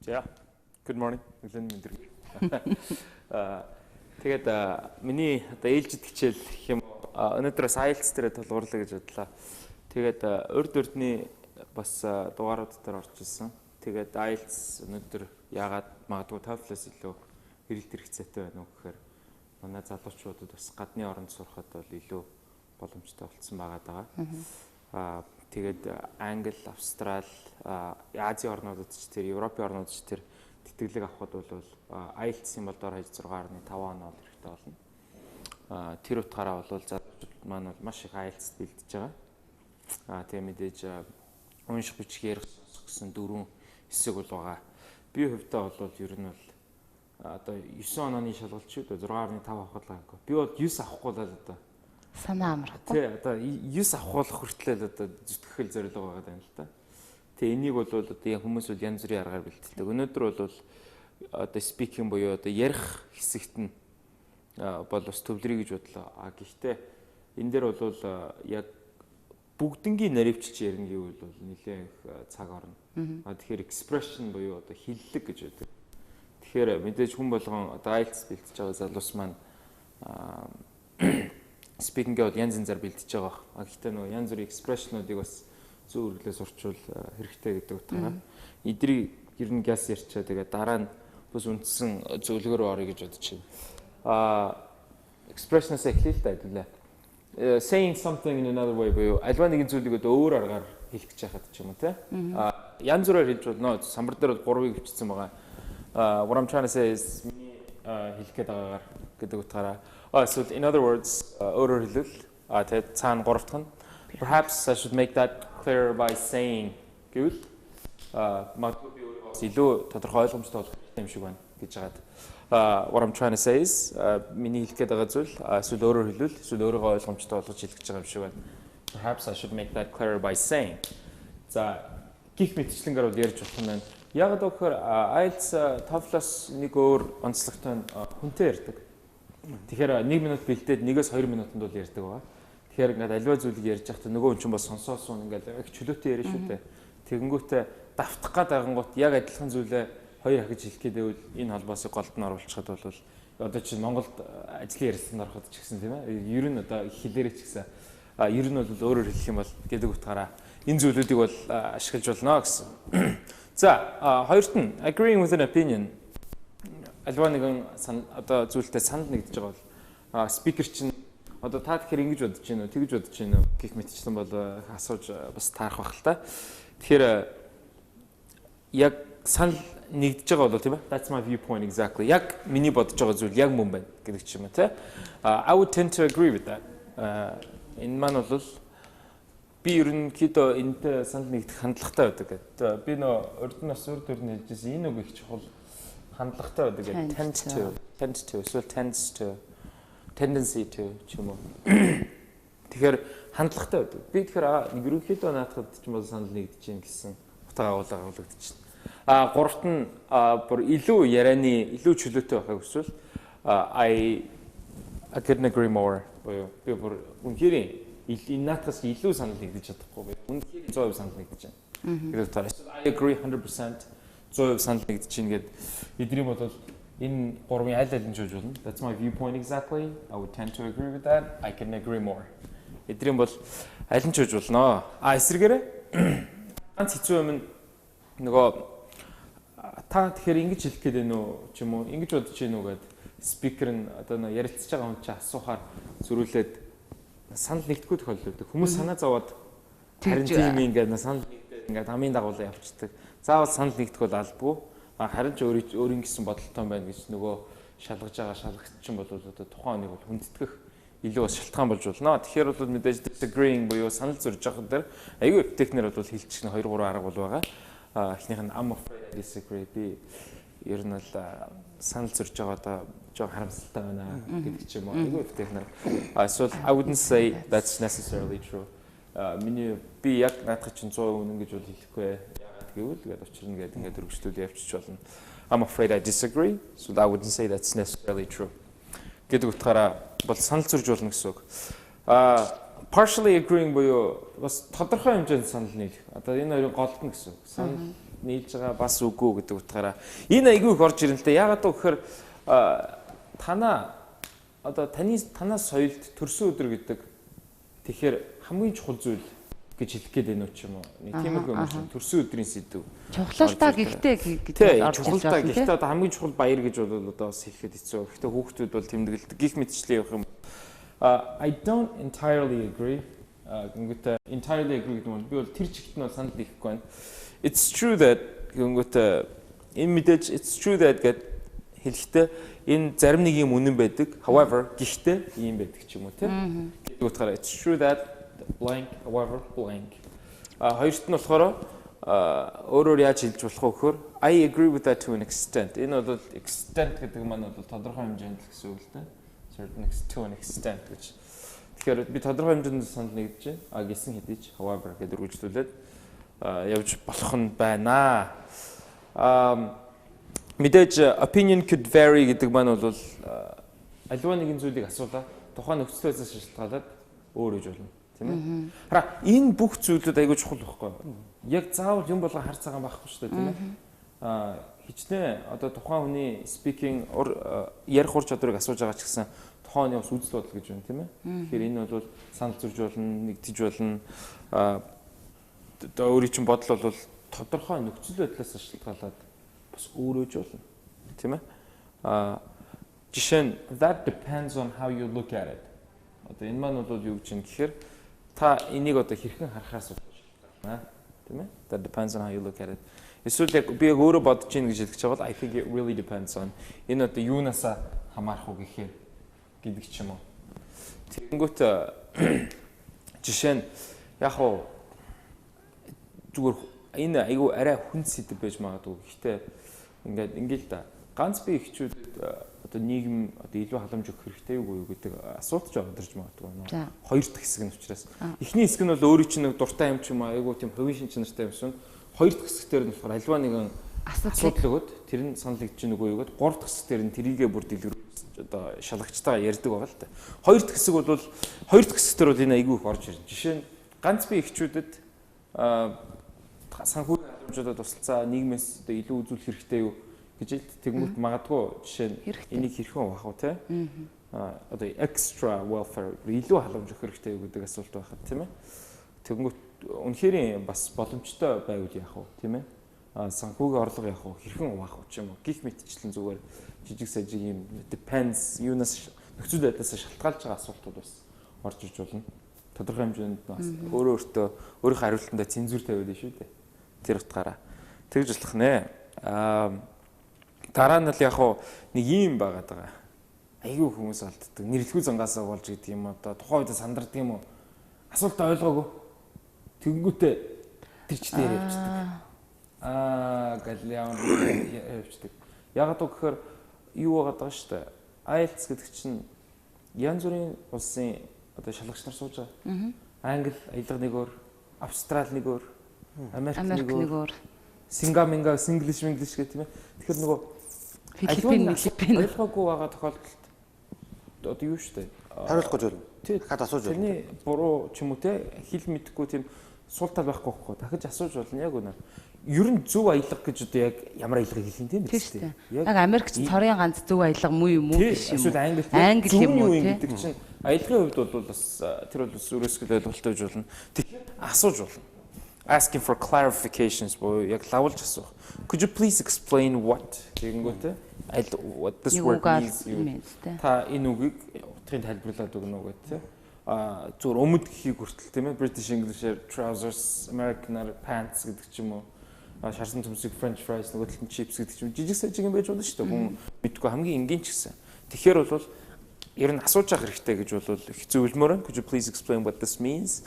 За. Good morning. Өглөөний мэнд хүргэе. Тэгээд миний одоо ээлжид хичээл гэх юм уу, өнөөдөр бас IELTS дээр тулгуурлаа гэж бодлоо. Тэгээд урд урдны бас дугаарууд дээр орж ирсэн. Тэгээд IELTS өнөөдөр яагаад магадгүй TOEFL-аас илүү хэрэглэх хэрэгцээтэй байна уу гэхээр манай залуучуудад бас гадны оронд сурахад бол илүү боломжтой болцсон байгаа даа. Тэгээд Англи, Австрал, Азийн орнуудад ч тэр, Европын орнуудад ч тэр тэтгэлэг авахад бол IELTS-ийн бол дор хаяж 6.5 оноо хэрэгтэй болно. Тэр утгаараа бол залуучууд маань бол маш их IELTS бэлдэж байгаа. Тэгээ мэдээж унших, бичих, ярих, сонсох гэсэн дөрвөн хэсэг бол байгаа. Би хувьдаа бол ер нь бол одоо 9 онооны шалгалт шүү дээ, 6.5 авах л байгаа. Би бол 9 авахгүй л одоо санаа амрахгүй. Тий, одоо 9 авахулах хүртэл одоо зүтгэх зорилго байгаа юм л та. Тэгээ энийг бол одоо хүмүүс бол янз бүрийн аргаар бэлтэлдэг. Өнөөдөр бол одоо speaking буюу одоо ярих хэсэгт нь бол бас төвлөрье гэж бодлоо. А гэхдээ энэ дээр бол яг бүгднгийн наривчилж ярина гэвэл бол нэлээд их цаг орно. А тэгэхээр expression буюу одоо хэллэг гэж байдаг. Тэгэхээр мэдээж хүн болгон одоо IELTS бэлтэж байгаа залуус маань speaking-гээ бол янз янзаар бэлтэж байгаа бах. А гэхдээ нөгөө янз бүрийн expression-уудыг бас зөв үргэлээ сурчвал хэрэгтэй гэдэг утгаараа эдрийг ер нь гяс ярьчаа, тэгээ дараа нь бас үндсэн зөвлөгөө рүү оръё гэж бодож байна. Expression-аас эхлэе л да, хэдүүлээ. Saying something in another way буюу аливаа нэгэн зүйлийг одоо өөр аргаар хэлэх гэж байхад ч юм уу, те. Янз бүрээр хэлж болно. Самбар дээр бол гурвыг бичсэн байгаа. What I'm trying to say is, миний хэлэх гээд байгаагаар гэдэг утгаараа. Эсвэл in other words, өөрөөр хэлбэл, тэгээд цаана гурав дахь нь perhaps I should make that clearer by saying гэвэл магадгүй би өөрийгөө бас илүү тодорхой, ойлгомжтой болох юм шиг байна гэж хагаад what I'm trying to say is, миний хэлэх гээд байгаа зүйл, эсвэл өөрөөр хэлбэл, эсвэл өөрийгөө ойлгомжтой болгож хэлэх гэж байгаа юм шиг байна. Perhaps I should make that clearer by saying. За, гэх мэтчлэнгээр бол ярьж болох юм байна. Яг л гэхээр IELTS, TOEFL-аас нэг өөр онцлогтой нь хүнтэй ярьдаг. Тэгэхээр 1 минут бэлдээд 1-2 минутанд бол ярьдаг байгаа. Тэгэхээр ингээд аливаа зүйлийг ярьж байхдаа нөгөө хүн чинь бас сонсоо суун, ингээд их чөлөөтэй яриа шүү дээ. Тэгэнгүүтээ давтах гад агангуут яг адилхан зүйлээ хоёр ахиж хэлэх гээд байвал энэ холбоосыг голд нь оруулчихад бол одоо чинь Монголд ажлын ярилцлаганд ороход ч гэсэн, тийм ээ. Ер нь одоо хэлээрээ ч гэсэн ер нь бол өөрөөр хэлэх юм бол гэдэг утгаараа энэ зүйлүүдийг бол ашиглаж болно гэсэн. За, хоёрт нь agreeing with an opinion, аливаа нэгэн одоо зүйлтэй санал нэгдэж байгаа бол speaker чинь одоо та тэгэхээр ингэж бодож байна уу, тэгж бодож байна уу гэх мэтчлэн бол асууж бас таарах байх л та. Тэгэхээр яг санал нэгдэж байгаа бол, тийм ээ. That's my viewpoint exactly. Яг миний бодож байгаа зүйл яг мөн байна гэдэг ч юм уу, тийм. I would tend to agree with that. Энэ маань бол би ерөнхийдөө энэтэй санал нэгдэх хандлагатай байдаг гэдэг. Би нөө урд нь бас урд урд нь хэлжсэн, энэ үг их чухал, хандлагатай байдаг гэдэг. Tend to, tend to, эсвэл tends to, tendency to ч юм уу. Тэгэхээр хандлагатай байдаг. Би тэгэхээр ерөнхийдөө наадахад ч юм бол санал нэгдэж гин гэсэн утга агуулга агуулгадчихна. А гуравт нь бүр илүү ярианы илүү чөлөөтэй байхыг хүсвэл I couldn't agree more буюу би бүр үнэхээр энэ наадахаас илүү санал нэгдэж чадахгүй. Үнэхээр 100% санал нэгдэж байна. Тэгээд утгаар I agree 100%, 100% санал нэгдэж байна гэд эдний бол энэ гурвын аль аль нь ч үж болно. That's my viewpoint exactly. I would tend to agree with that. I can agree more. Эдний бол аль нь ч үж болно. А эсрэгээрээ ганц хэцүү юм нь нөгөө та тэгэхээр ингэж хэлэх гээд байна уу ч юм уу, ингэж бодож байна уу гэд speaker нь одоо нөө ярилцж байгаа хүн чинь асуухаар зөрүүлээд санал нэгдэхгүй тохиолдол өгдөг. Хүмүүс санаа зовоод харин тийм ингээд санал нэгдээд ингээд амын дагуулаа явцдаг. Заавал санал нэгдэх бол албагүй. А харин ч өөрийн өөрийн гэсэн бодолтой байна гэж нөгөө шалгаж байгаа шалгагч чинь бол одоо тухайн хүнийг бол хүндэтгэх илүү бас шалтгаан болж болно. Тэгэхээр бол мэдээж disagreeing буюу санал зөрж байгаа дээр аягүй эффектнэр бол хэлчих нь 2 3 арга бол байгаа. А эхнийх нь I'm afraid I disagree, би ер нь бол санал зөрж байгаа одоо жоо харамсалтай байна гэдэг ч юм уу. Аягүй эффектнэр. А эсвэл I wouldn't say that's necessarily true. Миний би яг наадах чинь 100% үнэн гэж бол хэлэхгүй. Яагаад гэвэл гээд учир нь гээд ингээд өргөжлүүл явчих болно. I'm afraid I disagree. So I wouldn't say that's necessarily true гэдэг утгаараа бол санал зөрж болно гэсэн үг. Partially agreeing буюу бас тодорхой хэмжээнд санал нийлэх. Одоо энэ хоёрын голд нь гэсэн үг. Санал нийлж байгаа, бас үгүй гэдэг утгаараа энэ айгүй их орж ирнэ л дээ. Яагаад гэвэл танаа одоо таны танаа соёлд төрсөн өдөр гэдэг, тэгэхээр хамгийн чухал зүйл гэж хэлэх гээд байна уу ч юм уу. Нэг тиймэрхүү юм чинь төрсөн өдрийн сэдэв. Чухал та гэхдээ гэдэг орж ирж байна. Гэхдээ одоо хамгийн чухал баяр гэж бол одоо бас хэлэхэд хэцүү. Гэхдээ хүүхдүүд бол тэмдэглэдэг. Гэх мэтчлэн явах юм. I don't entirely agree. Гингүүтээ entirely agree гэдэг нь би бол тэр чигт нь бол санал нийхэхгүй байна. It's true that гингүүтээ энэ мэдээж it's true that гэд хэлэхдээ энэ зарим нэг юм үнэн байдаг. However, гэхдээ ийм байдаг ч юм уу, тийм. Гэдэг утгаараа it's true that blank, however blank. А хоёрт нь болохоор өөрөөр яаж хэлж болох вэ гэхээр I agree with that to an extent. Энэ бол extent гэдэг маань бол тодорхой хэмжээнд л гэсэн үг л дээ. Certain to an extent гэж. Тэгэхээр би тодорхой хэмжээнд санал нэгдэж байна. А гэсэн хэдий ч however гэдэг үргэлжлүүлээд явж болох нь байна. Мэдээж opinion could vary гэдэг маань бол аливаа нэгэн зүйлийг асуулаа. Тухайн нөхцөл байдлаас шалтгаалаад өөр гэж болно. Тийм ээ. Хараа, энэ бүх зүйлүүд айгүй чухал байхгүй юу? Яг заавал юм болгон хар цагаан байхгүй шүү дээ, тийм ээ. Хичнээн одоо тухайн хүний speaking ярих ур чадварыг асууж байгаа ч гэсэн тухайн хүний бас үзэл бодол гэж байна, тийм ээ. Тэгэхээр энэ бол санал зурж болно, нэгтэж болно. Одоо өөрийн чинь бодол бол тодорхой нөхцөл байдлаас шалтгаалаад бас өөрөөж болно. Тийм ээ. Жишээ нь that depends on how you look at it. Одоо энэ маань бол юу гэж юм гэхээр та энийг одоо хэрхэн харахаас шалтгаална. Тийм ээ? That depends on how you look at it. Эсвэл яг би яг өөрөө бодож ийн гэж хэлэх гэж байгаа бол I think it really depends on, энэ одоо юунаасаа хамаарах уу гэхээр гэдэг ч юм уу. Тэгэнгүүт жишээ нь яг уу зүгээр энэ айгу арай хүнд сэдэв байж магадгүй. Гэхдээ ингээд ингээл да. Ганц бие эхчүүдэд одоо нийгэм одоо илүү халамж өгөх хэрэгтэй юу юу гэдэг асуулт ч орж магадгүй. Хоёр дахь хэсэг нь учраас. Эхний хэсэг нь бол өөрийн чинь нэг дуртай юм ч юм уу, айгу тийм хувийн шин чанартай юмсан. Хоёр дахь хэсэг дээр нь болохоор аливаа нэгэн асуудал өгөөд тэр нь санал нэгдэж гин үгүй юу гэд, гурав дахь хэсэг дээр нь тэрийгээ бүр дэлгэрүүлж одоо шалагчтайгаа ярьдаг байгаа л та. Хоёр дахь хэсэг бол, хоёр дахь хэсэг дээр бол энэ айгүй их орж ирнэ. Жишээ нь ганц бие эхчүүдэд санхүүгийн халамжуудад тусалцаа нийгмээс одоо илүү үзүүлэх хэрэгтэй юу гэж хэлт. Тэгмүүт магадгүй жишээ нь энийг хэрхэн ухах вэ, те? Одоо extra welfare, илүү халамж өгөх хэрэгтэй юу гэдэг асуулт байхад, тийм ээ. Тэгэнгүүт үнэхээр бас боломжтой байвал яах вэ, тийм ээ? Санхүүгийн орлого яах вэ? Хэрхэн хуваах вэ ч юм уу? Гэх мэтчлэн зүгээр жижиг сажиг юм depends, юунаас, нөхцөл байдлаас шалтгаалж байгаа асуултууд бас орж иж болно. Тодорхой хэмжээнд бас өөрөө өөртөө өөрийнхөө хариултандаа цензур тавиад шүү дээ. Тэр утгаараа тэгж болох нэ. Дараа нь л яг хуу нэг юм байгаад байгаа. Айгүй хүмүүс алддаг. Нэрлэхүй зангаасаа болж гэдэг юм одоо тухайн үед сандардаг юм уу? Асуултаа ойлгоогүй. Тэгэнгүүтээ тэр ч дээр явчихдаг. Гал ямар явчихдаг. Ягаад гэхээр юу байгаад байгаа шүү дээ. IELTS гэдэг чинь янз бүрийн улсын одоо шалгагч нар сууж байгаа. Англи аялга нэг өөр, Австрал нэг өөр, Америк нэг өөр. Синга минга, Singlish English гэх тийм ээ. Тэгэхээр нөгөө Филиппин, Филиппин ойлгоогүй байгаа тохиолдолд одоо юу шүү дээ. Хариулах гэж болно. Дахиад асууж болно. Тэрний буруу ч юм уу, те, хэл мэдэхгүй тийм сул тал байхгүй байхгүй, дахиж асууж болно, яг үнэ. Ер нь зөв аялга гэж одоо яг ямар аялгыг хэлэх юм, тийм үү? Яг Америкч цорын ганц зөв аялга муу юм уу, биш юм уу? Эсвэл англи англи юм уу, гэдэг чинь аялгын хувьд бол бас тэр бол бас өрөөсгөл ойлголттой байж болно. Тэгэхээр асууж болно. Asking for clarifications буюу яг лавлж асуух. Could you please explain what тэгэнгүүтээ what this word means, та энэ үгийг утгыг тайлбарлаад өгнө үү гэх, тийм. Зүгээр өмд гэхийг хүртэл, тийм ээ, British English-ээр trousers, American-аар pants гэдэг ч юм уу, шарсан төмсийг french fries, нөгөө талд нь chips гэдэг ч юм, жижиг сажиг юм байж болно шүү дээ, хүн мэдгүй хамгийн энгийн ч гэсэн. Тэгэхээр бол ер нь асууж явах хэрэгтэй гэж бол их зөвлөмөр байна. Could you please explain what this means?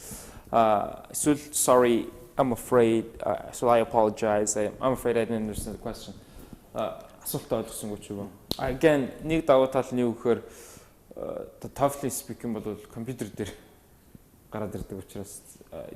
Эсвэл sorry, I'm afraid, so I apologize, I'm afraid I didn't understand the question. Асуултаа ойлгосонгүй ч юм уу. Again, нэг давуу тал нь юу гэхээр TOEFL speaking бол компьютер дээр гараад ирдэг учраас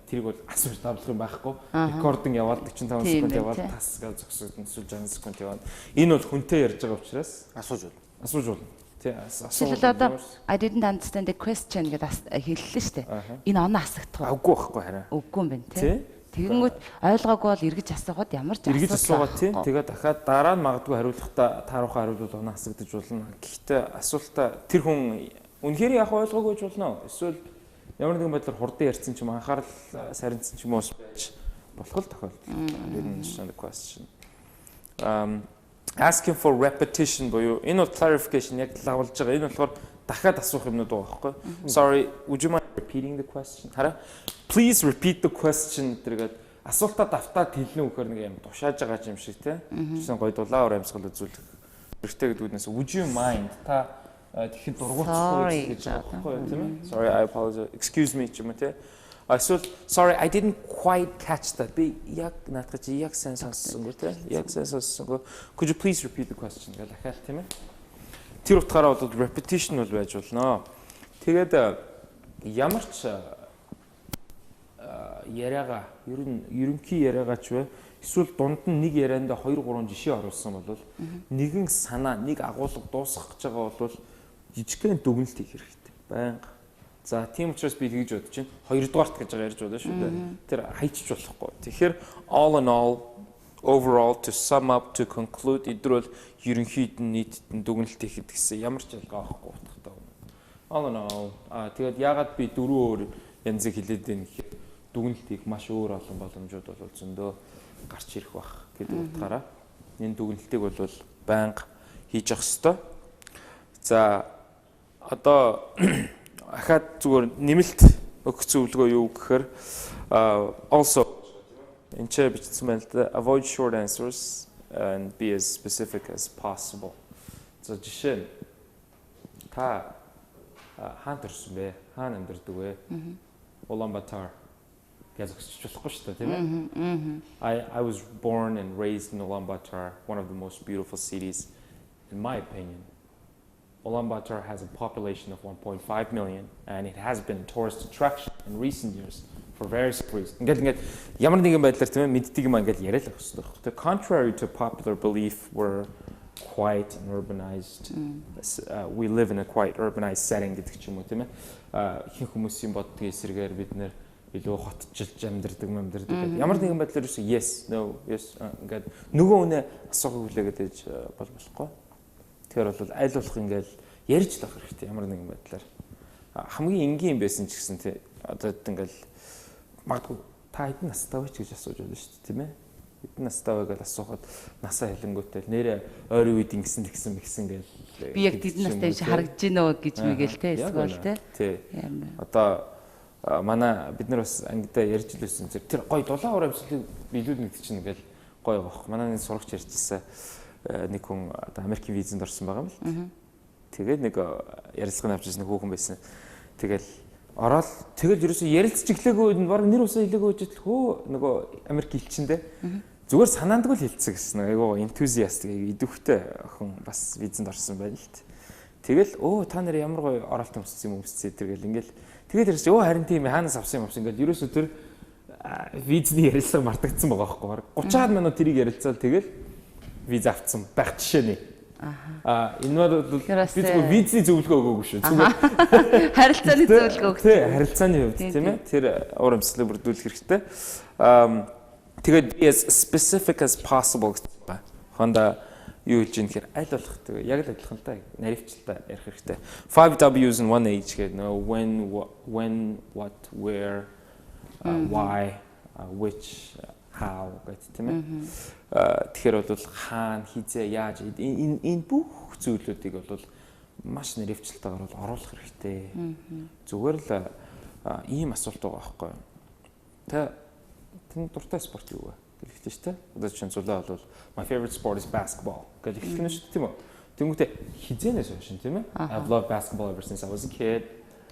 тэрийг бол асууж давлах юм байхгүй. Recording яваад 45 секунд яваад тас гэж зогсоод, эсвэл 60 секунд яваад. Энэ бол хүнтэй ярьж байгаа учраас асууж болно. Асууж болно. Тий, асууж. Жишээлбэл одоо "I didn't understand the question" гэдээ хэллээ шүү дээ. Энэ оноо асагдах уу? Үгүй байхгүй хараа. Үгүй юм байна, тий. Тэгэнгүүт ойлгоогүй бол эргэж асуухад ямар ч Эргэж асуудал асуугаад, тийм. байхгүй. Тэгээд дахиад дараа нь магадгүй хариулахдаа тааруухан хариулвал оноо хасагдаж болно. Гэхдээ асуултаа тэр хүн үнэхээр яг ойлгоогүй ч болно. Эсвэл ямар нэгэн байдлаар хурдан ярьсан ч юм, анхаарал сарнсан ч юм уу байж болох л тохиолдол. Didn't understand the question. Asking for repetition буюу энэ бол clarification, яг лавлж байгаа. Энэ болохоор дахиад асуух юмнууд байгаа байхгүй. "Sorry, would you mind repeating the question?" Хараа, "Please repeat the question" гэдэргээд асуултаа давтаад хэлнэ үхээр нэг юм тушааж байгаа юм шиг, тий. Тэгсэн гоё дулаан уур амьсгал үзүүлэх хэрэгтэй гэдгүүднээс "Would you mind", та тэгэхэд дургуутсахгүй гэж байгаа байхгүй юу, тийм ээ. "Sorry, I apologize. Excuse me" ч юм уу, тий. Эсвэл "Sorry, I didn't quite catch that." Би яг наадах чи яг сайн сонссонгүй, тий. Яг сайн сонссонгүй. "Could you please repeat the question" гэж дахиад, тийм ээ. Тэр утгаараа бол repetition бол байж болно. Тэгээд ямар ч яриагаа, ер нь ерөнхий яриагаа ч бай, эсвэл дунд нь нэг яриандаа 2 3 жишээ оруулсан бол, нэгэн санаа, нэг агуулга дуусгах гэж байгаа бол жижигхэн дүгнэлт хийх хэрэгтэй. Байнга. За, тийм учраас би тэгж бодож байна. Хоёрдугаарт гэж байгаа ярьж байна шүү дээ. Тэр хайчиж болохгүй. Тэгэхээр all in all, overall, to sum up, to conclude эдгээр бол ерөнхийд нь нийтэд нь дүгнэлт хийхэд гэсэн ямар ч ялгаа авахгүй утгатай юм. All in all, тэгээд яагаад би дөрвөн өөр янзыг хэлээд байна гэхээр дүгнэлт хийх маш өөр олон боломжууд бол зөндөө гарч ирэх бах гэдэг утгаараа энэ дүгнэлтийг бол байнга хийж явах ёстой. За, одоо ахаад зүгээр нэмэлт өгөх зөвлөгөө юу гэхээр also энэ ч бичсэн байна л да, avoid short answers and be as specific as possible. За, жишээ нь та хаана төрсөн бэ? Хаана амьдардаг вэ? Улаанбаатар гэж зогсож болохгүй шүү дээ, тийм ээ. I was born and raised in Ulaanbaatar, one of the most beautiful cities in my opinion. Ulaanbaatar has a population of 1.5 million and it has been a tourist attraction in recent years for various reasons. Ингээд ямар нэгэн байдлаар, тийм ээ, мэддэг юм ингээд яриа л авах хэрэгтэй байхгүй. The contrary to popular belief, we're quite an urbanized we live in a quite urbanized setting гэдэг ч юм уу, тийм ээ. Ихэнх хүмүүсийн боддгийн эсрэгээр бид нэр илүү хотчилж амьдардаг гэдэг. Ямар нэгэн байдлаар юусе yes, no, yes ингээд нөгөө хүнээ асуухыг хүлээгээд ээж бол болохгүй. Тэгэхээр бол аль болох ингээд ярьж л авах хэрэгтэй ямар нэгэн байдлаар. Хамгийн энгийн юм байсан ч гэсэн, тий, одоо ингээл магадгүй та хэдэн настай вэ ч гэж асууж байна шүү дээ, тийм ээ. Хэдэн настай вэ гэж асуухад насаа хэлэнгүүтэл нэрээ ойрын үед ингэсэн тэгсэн мэгсэн гээл. Би яг тэдэн настай биш харагдаж гинөө гэж мэгэл те, эсвэл те. Тий. Одоо манай бид нар бас ангидаа ярьж л байсан. Тэр гой дулаан уур амьсгалыг биелүүлнэ гэдэг чинь ингээл гоё байгаа. Манай нэг сурагч ярьжсэн, нэг хүн одоо Америкийн визэнд орсон байгаа юм л. Тэгээд нэг ярилцлагын авч ирсэн нэг хүүхэн байсан. Тэгэл ороод, тэгэл ерөөсөө ярилцж эхлээгүй, баг нэр усаа хэлээгүй гэж хөө нөгөө Америк элчиндээ зүгээр санаандгүй л хэлцсэн гэсэн. Айгуу enthusiast, идэвхтэй охин бас визэнд орсон байна л т. Тэгэл өө та нар ямар гоё оролт өмссөн юм өмссөн тэргээл ингээл тэгээд ирсэн, өө харин тийм, хаанаас авсан юм авсан ингээл ерөөсөө тэр визний ярилцлага мартагдсан байгаа байхгүй, баг 30-аад минут тэрийг ярилцаал, тэгэл виз авцсан байх жишээ нэ. Аа, энэ бол би зүгээр визний зөвлөгөө өгөөгүй шүү. Зүгээр харилцааны зөвлөгөө өгсөн. Тий, харилцааны хувьд, тийм ээ. Тэр уур амьсгалыг бүрдүүлэх хэрэгтэй. Аа, тэгээд be as specific as possible гэсэн байна. Хонда юу гэж юм гэхээр аль болох тэгээ яг л адилхан л та, наривчлалаа ярих хэрэгтэй. 5 W's and 1 H гэдэг нөө when, what, where, why, which, how гэдэг, тийм ээ. Тэгэхээр бол хаана, хизээ, яаж, энэ бүх зүйлүүдийг бол маш наривчлалтайгаар бол оруулах хэрэгтэй. Зүгээр л ийм асуулт байгаа байхгүй юу? Та тань дуртай спорт юу вэ? Гэлэхтэй шүү дээ. Одоо чинь Зулаа бол "My favorite sport is basketball" гэж эхлэх нь шүү дээ, тийм үү? Тэнгүүтээ хизээнээс хойш, тийм ээ. "I've loved basketball ever since I was a kid.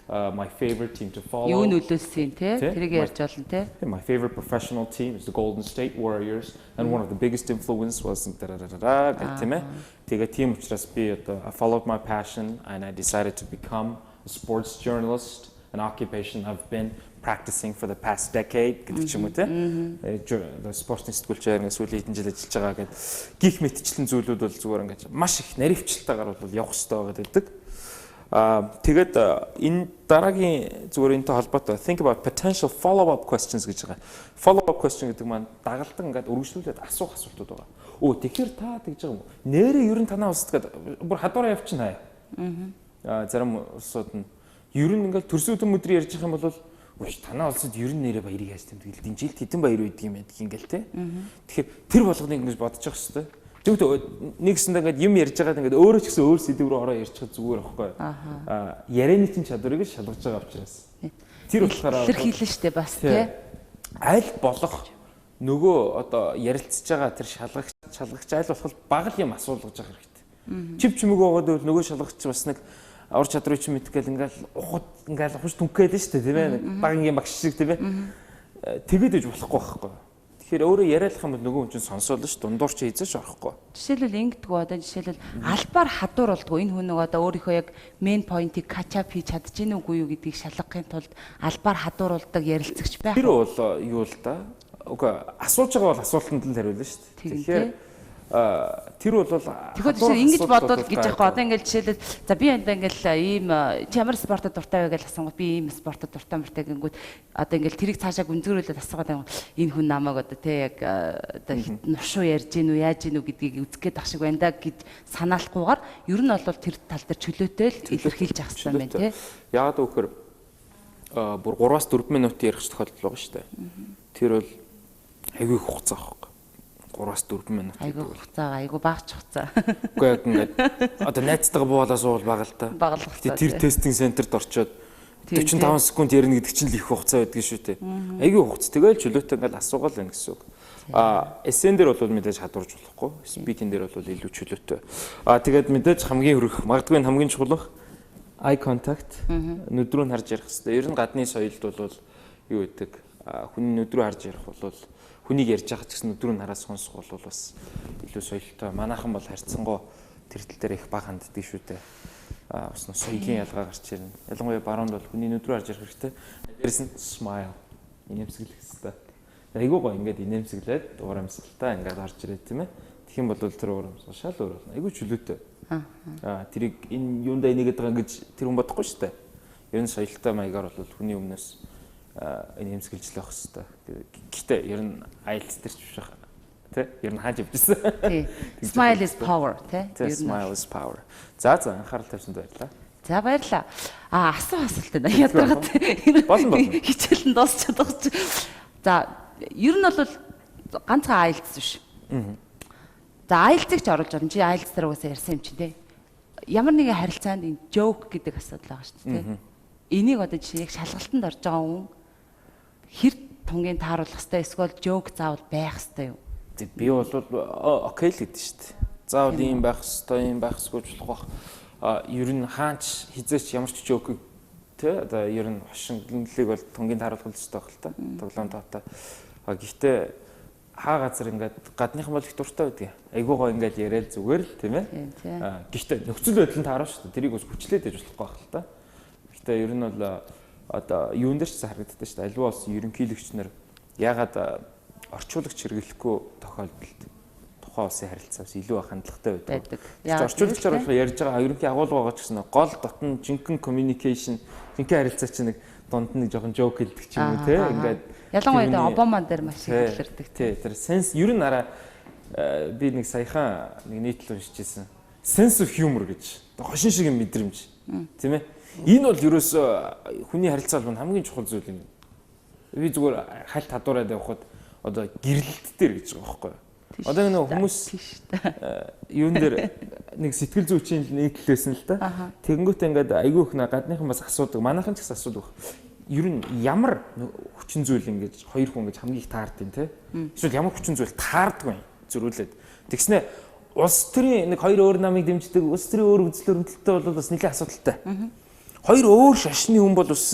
My favorite team to follow." Юу нөлөөлсөн те, тэрийг ярьж болно те. "My favorite professional team is the Golden State Warriors and one of the biggest influence was да гэх, тийм ээ. Тэгээ тийм учраас би одоо I followed my passion and I decided to become a sports journalist, an occupation I've been practicing for the past decade" гэдэг ч юм уу, те. Спортын сэтгүүлчээр ингээд сүүлийн хэдэн жил ажиллаж байгаа гэд гих мэтчлэн зүйлүүд бол зүгээр ингээд маш их наривчлалтайгаар бол явах хэрэгтэй байгаа гэдэг. Тэгээд энэ дараагийн зүгээр энэтэй холбоотой think about potential follow up questions гэж байгаа. Follow up question гэдэг маань дагалдан ингээд үргэлжлүүлээд асуух асуултууд байгаа. Өө, тэгэхээр та тэгж байгаа юм уу? Нэрээ ер нь танаа улсад гээд бүр хадуураа явчихна хаяа. Зарим улсууд нь ер нь ингээд төрсөн өдөр ярьж байгаа юм бол үгүй, танаа улсад ер нь нэрээ баярыг яаж тэмдэглэдэг? Жилд хэдэн баяр байдаг юм бэ ингээл те. Тэгэхээр тэр болгоныг ингэж бодож явах хэрэгтэй. Тэгвэл нэгсэндээ ингээд юм ярьж байгаад ингээд өөрөө ч гэсэн өөр сэдэв рүү ороо ярьчих зүгээр байхгүй. Ярианы чинь чадварыг шалгаж байгаа учраас. Тэр болохоор илэрхийлэн штэ бас тий. Аль болох нөгөө одоо ярилцж байгаа тэр шалгагч аль болох бага юм асуулгаж байгаа хэрэгтэй. Чив чимээг байгаад байвал нөгөө шалгагч бас нэг ур чадрыг чи мэдэх гээл ингээл ухад ингээл ухаж түнхгээл штэ, тийм ээ. Багангийн багш шиг, тийм ээ. Тэгээд иж болохгүй байхгүй. Тэгэхээр өөрөө яриалах юм бол нөгөө хүн чинь сонсоол ш, дундуур чи хийзэж орохгүй. Жишээлбэл ингэдэггүй, одоо жишээлбэл албаар хадуур болдгоо, энэ хүн нөгөө одоо өөрийнхөө яг main point-ыг catch up хийж чадж гин үгүй юу гэдгийг шалгахын тулд албаар хадууруулдаг ярилцагч байх. Тэр бол юу л да. Үгүй, асууж байгаа бол асуултанд л хариулна шүү дээ. Тэгэхээр тэр бол Тэгэхээр жишээ ингэж бодвол гэж яахгүй, одоо ингээл жишээлбэл, за, би энэ ингээл ийм чи ямар спортод дуртай вэ гэж асуунгууд би ийм спортод дуртай мөртэй гингүүд одоо ингээл тэрийг цаашаа гүнзгийрүүлээд асуугаад энэ хүн намайг одоо те яг одоо нуршуу ярьж гин үү, яаж гин үү гэдгийг үзэх гээд ах шиг байна да гэж санаалахгүйгээр ер нь бол тэр тал дээр чөлөөтэй л илэрхийлж явах хэрэгтэй байна те. Яагаад гэвэл бүр 3-аас 4 минут ярих тохиолдол байгаа шүү дээ. Тэр бол айгүй их хугацаа байхгүй. 3-аас 4 минут. Айгүй хугацаа, айгүй багч хугацаа. Үгүй, яг ингээд одоо найзтайгаа буугалаа суувал бага л та. Бага л хугацаа. Тэр testing center т орчоод 45 секунд ярина гэдэг чинь л их хугацаа байдаг шүү дээ. Айгүй хугацаа. Тэгэл чөлөөтэй ингээд асуугаал байна гэсэн үг. Эсэн дээр бол мэдээж хадуурж болохгүй. Speaking дээр бол илүү чөлөөтэй. Тэгээд мэдээж хамгийн хөрөх, магадгүй хамгийн чухал eye contact, нүд рүү нь харж ярих хэрэгтэй. Ер нь гадны соёлд бол юу гэдэг, хүний нүд рүү харж ярих бол, хүнийг ярьж байгаа ч гэсэн нүд рүү нь хараад сонсох бол бас илүү соёлтой. Манайхан бол харьцангуй тэр тал дээр их бага ханддаг шүү дээ. Бас соёлын ялгаа гарч ирнэ. Ялангуяа баруунд бол хүний нүд рүү харж ярих хэрэгтэй. Дээрээс нь smile, инээмсэглэх хэрэгтэй. Айгуу гоё ингээд инээмсэглээд уур амьсгалтай ингээд орж ирээ, тийм ээ. Тэгэх юм бол тэр уур амьсгал шал өөр болно. Айгуу чөлөөтэй. Тэрийг энэ юундаа энийгээд байгаа гэж тэр хүн бодохгүй шүү дээ. Ер нь соёлтой маягаар бол хүний өмнөөс инээмсэглэж л явах хэрэгтэй. Гэхдээ ер нь IELTS дээр ч биш байх. Тэ? Ер нь хааж явжсэн. Тий. Smile is power, тий. Smile is power. За, анхаарал тавьсанд баярлалаа. За, баярлалаа. Асуу асуулт байна. Ядаргаад. Болно, болно. Хичээл нь дуусчихад байгаа чи. За, ер нь бол ганцхан IELTS биш. За, IELTS-ыг ч оруулж орно. Чи IELTS дээр угаасаа ярьсан юм чинь, тий. Ямар нэгэн харилцаанд энэ joke гэдэг асуудал байгаа шүү дээ, тий. Энийг одоо жишээ яг шалгалтанд орж байгаа хүн хэр тунгийн тааруулах хэвээр, эсвэл joke заавал байх хэвээр юу? Би бол okay л гэдэг шүү дээ. Заавал ийм байх хэвээр, ийм байх ёсгүй болох бах. Ер нь хаач хизээч ямар ч joke, тэ, одоо ер нь хошинлыг бол тунгийн тааруулах хэрэгтэй байх л та. Тоглоом таатай. Гэхдээ хаа газар ингээд гадныхан бол их дуртай байдаг. Айгуу гоо ингээд яриад зүгээр л, тийм ээ. Гэхдээ нөхцөл байдал нь таарна шүү дээ. Тэрийг бас хүчлээд яж болохгүй байх л та. Гэхдээ ер нь бол одоо юун дээр ч харагддаг шүү дээ. Аливаа улсын ерөнхийлөгч нар ягаад орчуулагч хэрэглэхгүй тохиолдолд тухайн улсын харилцаа бас илүү хандлагатай байдаг. Орчуулагчаар болохоор ярьж байгаа ерөнхий агуулга байгаа ч гэсэн гол дотн жинхэнэ communication, жинхэнэ харилцаа чинь нэг дунд нь нэг жоохон joke хэлдэг ч юм уу, те, ингээд ялангуяа Обама дээр маш их илэрдэг. Тий, тэр sense ер нь араа би нэг саяхан нэг нийтлэл уншиж ирсэн. Sense of humor гэж хошин шиг юм мэдрэмж. Тийм ээ. Энэ бол ерөөсөө хүний харилцаа холбоонд хамгийн чухал зүйл юм. Би зүгээр хальт хадуураад явхад одоо гэрлэлт дээр гэж байгаа байхгүй юу? Одоо нэг хүмүүс юун дээр нэг сэтгэл зүйчийн нийтлэл байсан л да. Тэгэнгүүтээ ингээд айгүй их гадныхан бас асуудаг. Манайхан ч гэсэн асуудаг. Ер нь ямар хүчин зүйл ингэж хоёр хүн ингэж хамгийн их таардیں те. Эсвэл ямар хүчин зүйл таардгүй юм зөрүүлээд. Тэгснэ улс төрийн нэг хоёр өөр намыг дэмждэг, улс төрийн өөр үзэл өрөмтлөлттэй бол бас нэлээд асуудалтай. Хоёр өөр шашны хүн бол бас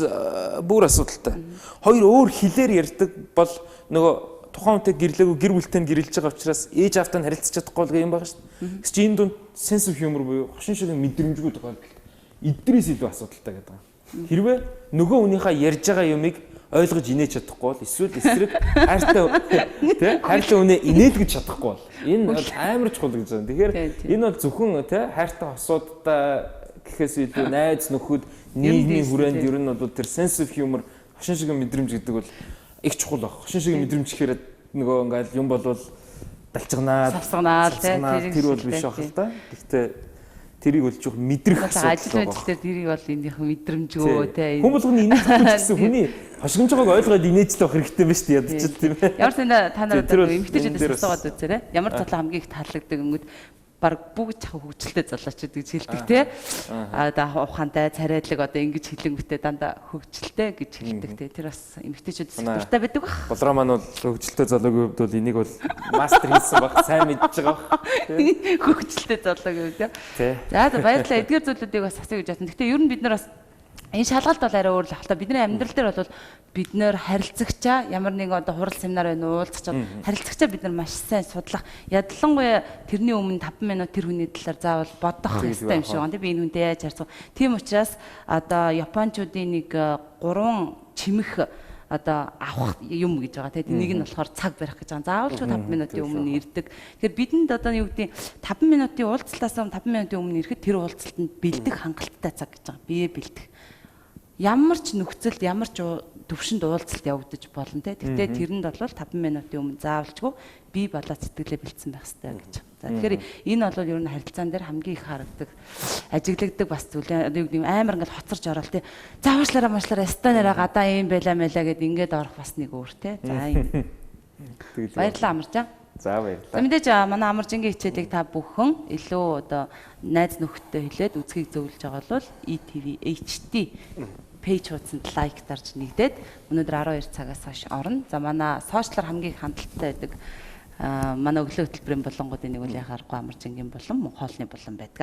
бүр асуудалтай. Хоёр өөр хэлээр ярьдаг бол нөгөө тухайн хүнтэй гэрлээгүй, гэр бүлтэй нь гэрэлж байгаа учраас ээж аавтай нь харилцаж чадахгүй юм байгаа шүү дээ. Тэгс чи энэ дунд sense of humor буюу хошин шиг мэдрэмжгүй тохиолдолд эдрээс илүү асуудалтай гэдэг юм. Хэрвээ нөгөө хүнийхээ ярьж байгаа юмыг ойлгож инээж чадахгүй бол, эсвэл эсрэг хайртай, тий, хайртай хүнээ инээлгэж чадахгүй бол энэ бол амар чухал гэж байна. Тэгэхээр энэ бол зөвхөн, тий, хайртай хосуудтай Гэхээс илүү найз нөхөд, нийгмийн хүрээнд ер нь бол тэр sense of humor, хошин шиг мэдрэмж гэдэг бол их чухал баг. Хошин шиг мэдрэмж гэхээр нөгөө ингээл юм болвол далчганаа, савсганаа тий, тэр бол биш байх л та. Гэхдээ тэрийг бол жоох мэдрэх асуудал. Ажил ажил дээр тэрийг бол энийхэн мэдрэмжгөө тий. Хүн болгоны инээж чадахгүй ч гэсэн хүний хошигнож байгааг ойлгоод инээж л байх хэрэгтэй байна шүү дээ. Ядаж тийм ээ. Ямар ч энэ та нар одоо эмэгтэйчүүдээс асуугаад үзээрэй. Ямар залуу хамгийн их таалагддаг өнгөд баг бүгд чах хөгжилтэй залуучууд гэж хэлдэг те. А да ухаантай, царайлаг одоо ингэж хэлэнгүүтээ дандаа хөгжилтэй гэж хэлдэг те. Тэр бас эмэгтэйчүүдээс дуртай байдаг бах. Болроо маань бол хөгжилтэй залуугийн хувьд бол энийг бол мастер хийсэн баг, сайн мэдж байгаа бах. Хөгжилтэй залуугийн хувьд те. За баярлалаа. Эдгээр зүйлүүдийг бас асууя гэж бодсон. Гэхдээ ер нь бид нар бас энэ шалгалт бол арай өөр л ахalta. Бидний амьдрал дээр бол бид нэр харилцагчаа ямар нэгэн одоо хурал семинар байна уу, уулзах харилцагчаа бид нар маш сайн судлах, ядлангуяа тэрний өмнө 5 минут тэр хүний талаар заавал бодох хэрэгтэй юм шиг байна. Би энэ хүнтэй яаж харьцах. Тийм учраас одоо японочдын нэг 3 чимэх одоо авах юм гэж байгаа тийм. Нэг нь болохоор цаг барих гэж байгаа. Заавал ч 5 минутын өмнө ирдэг. Тэгэхээр бидэнд одоо юу гэдэг 5 минутын уулзалтаас өмнө 5 минутын өмнө ирэхэд тэр уулзалтанд бэлдэх хангалттай цаг гэж байгаа. Бие бэлдэх. Ямар ч нөхцөлд, ямар ч төвшөнд уулзалт явагдаж болно те. Тэгтээ тэрэнд бол 5 минутын өмнө заавалчгүй бие болоо сэтгэлээ бэлдсэн байх хэрэгтэй гэж. За тэгэхээр энэ бол ер нь харилцаан дээр хамгийн их харагдаг, ажиглагддаг бас зүйл. Одоо юу гэдэг амар ингээл хоцорч ороод те. За уушлаараа машлаараа станараа гадаа юм байла мэлаа гэд ингээд орох бас нэг өөр те. За юм. Баярлалаа Амаржаа. За баярлалаа. Мэдээж манай Амаржингийн хичээлийг та бүхэн илүү одоо найз нөхдөдтэй хэлээд үзхийг зөвлөж байгаа бол ETV HD page хуудсанд лайк дарж нэгдээд өнөөдөр 12 цагаас хойш орно. За манай сошиалар хамгийн их хандалттай байдаг манай өглөө хөтөлбөрийн болонгуудын нэг үл яхаарахгүй Амаржингийн болон мөн хоолны болон байдаг.